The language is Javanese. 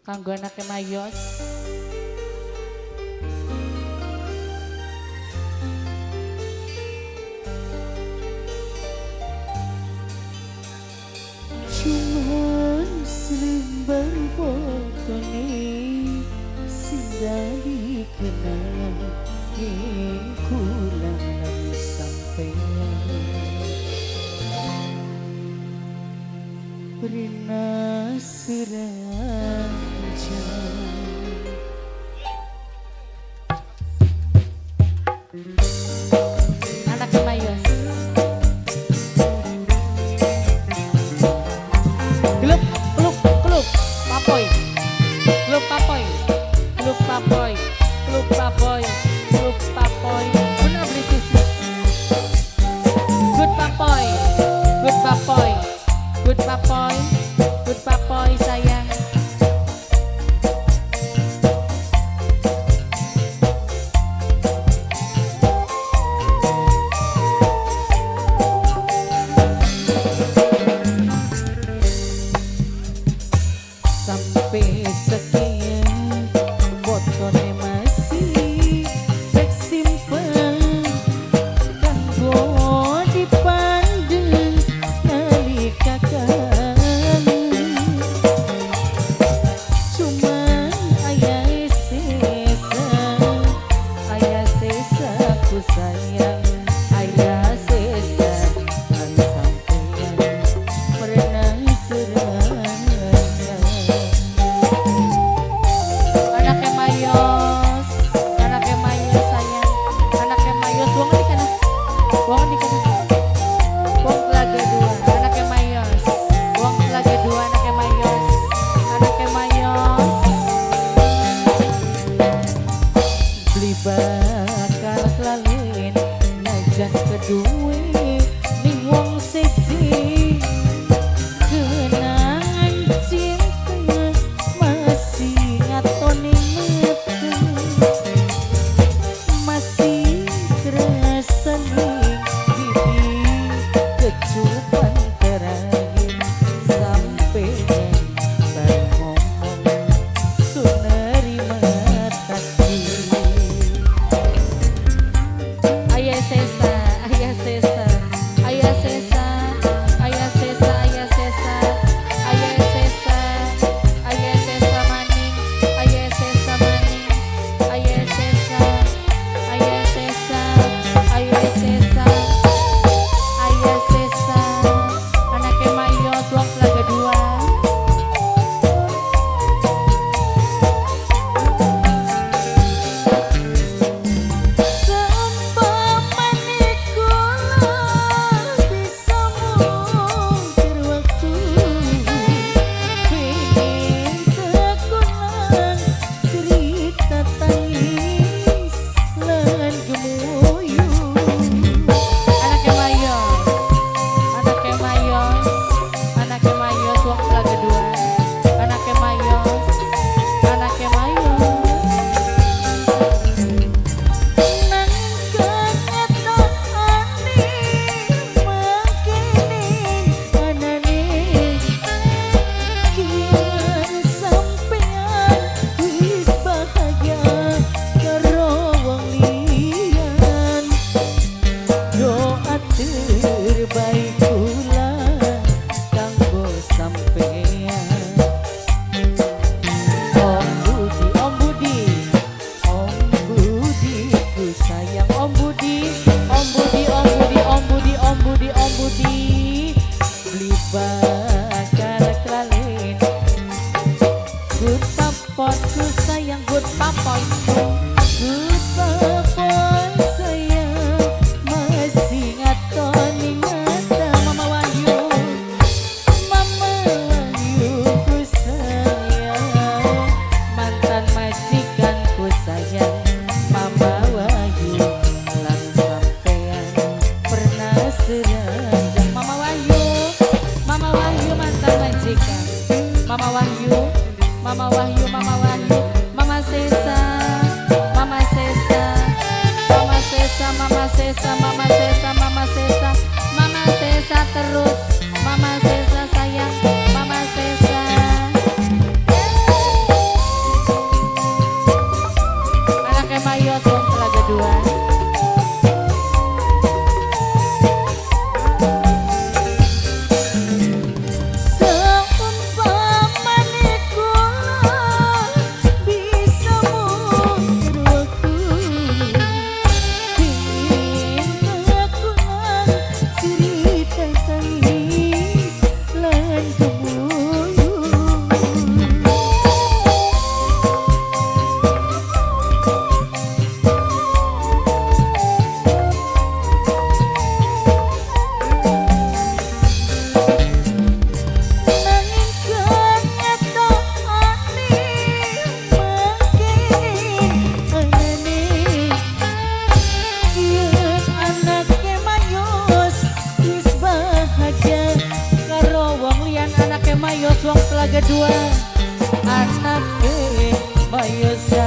Kanggo anake Mayos. Cuman selembar fotone sing dadi kenangan ing kula lan sampeyan. Pernah seraja anak Mayos. Klub klub klub papoy. Klub papoy. Klub papoy. Klub papoy. Klub papoy. Bener beli sisi. Good papoy. Good papoy. Good papoy. Good papoy sayang. Sampai sekian fotone masih tak simpen kanggo dipandeng nalika kangen. Cuman ayah sesa ku sayang, ayah sesa kan sampeyan pernah serang. Anaknya Mayos, anaknya Mayos sayang, anaknya Mayos, wong di kana, wong di kana, wong telaga dua, anaknya Mayos, wong telaga dua, anaknya Mayos, anaknya Mayos. Beli bakal kelalen najan kedue ning wong siji kenangan cinta masih ngatoni metu masih kerasa ning pipi kecupan terakhir sampeyan bar ngomong sunerima takdir. Ayah sesa, ayah sesa, ayah sesa, ayah sesa, ayah sesa, ayah sesa, ayah sesa maning, ayah sesa maning, ayah sesa, ayah sesa, ayah sesa, ayah sesa, anaknya Mayos, wong telaga dua. Seumpamane kula bisa mungkir waktu pengen tekunan cerita tangis lan gemuyu. Anaknya Mayos, anaknya Mayos, anaknya Mayos, wong telaga dua. Anaknya Mayos, anaknya Mayos. Nang kenyataane mangkene anane kian sampeyan wis bahagia karo wong liyan. Doa terbaik kula kanggo sampeyan. Om Budi, Om Budi, Om Budi ku sayang, Om Budi, Om Budi, Om Budi, Om Budi, Om Budi, Om Budi. Beli bakal kelalen Good papoy ku sayang, good papoy. Good papoy sayang masih ngatoni mata. Mama Wahyu, Mama Wahyu ku sayang, mantan majikan ku sayang. Mama Wahyu lan sampeyan pernah seranjang. Mama Wahyu, Mama Wahyu mantan majikan. Mama Wahyu, Mama Wahyu, Mama Wahyu, Mama Sesa, Mama Sesa, Mama Sesa, Mama Sesa, Mama Sesa, Mama Sesa, Mama Sesa terus, Mama Sesa sayang, Mama Sesa. Kancane Bayu.